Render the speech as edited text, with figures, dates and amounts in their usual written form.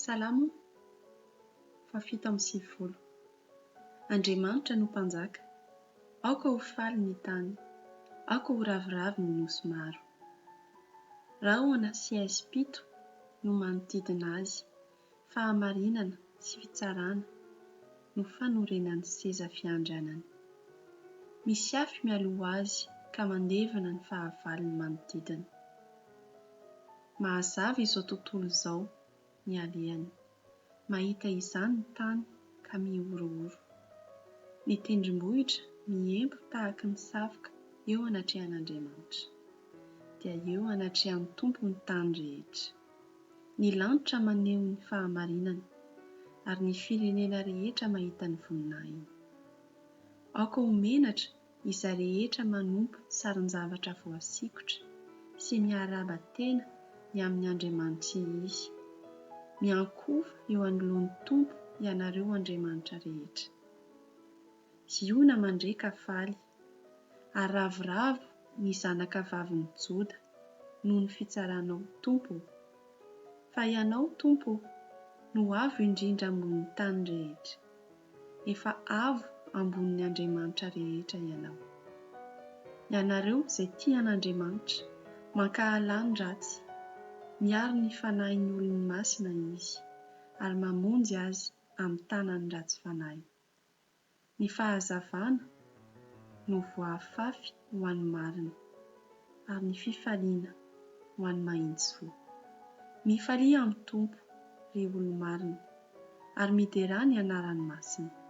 Salamo fahafito amby sivifolo. Andriamanitra no Mpanjaka, aoka ho faly ny tany, aoka ho ravoravo ny nosy maro. Rahona sy haizim-pito no manodidina azy, fahamarinana sy fitsarana no fanorenan'ny seza fiandrianany. Misy afo mialoha azy ka mandevona ny fahavalony manodidina. Mahazava izao tontolo izao ny alehany. Mahita izany ny tany ka mihorohoro. Ny tendrombohitra miempo tahaky ny savoka eo anatrehan'Andriamanitra. Dia eo anatrehan'ny Tompo ny tany rehetra. Ny lanitra maneho ny fahamarinany, ary ny firenena rehetra mahita ny voninahiny. Aoka ho menatra izay rehetra manompo sarin-javatra voasikotra sy miarahaba tena ny amin'ny andriamani-tsy izy. Miankohofa eo anoloan'ny Tompo ianareo andriamanitra rehetra. Ziona mandre ka faly, ary ravoravo ny zanakavavin'i Joda noho ny fitsaranao, Tompo ô. Fa Ianao, Tompo ô, no avo indrindra ambonin'ny tany rehetra. Efa avo ambonin'ny andriamanitra rehetra Ianao. Ianareo izay tia an'Andriamanitra, mankahalà ny ratsy. Miaro ny fanahin'ny olony masina Izy, ary mamonjy azy amin'ny tanan'ny ratsy fanahy. Ny fahazavana no voafafy ho an'ny marina, ary ny fifaliana ho an'ny mahitsy fo. Mifalia amin'ny Tompo, ry olo-marina, ary miderà ny anarany masina.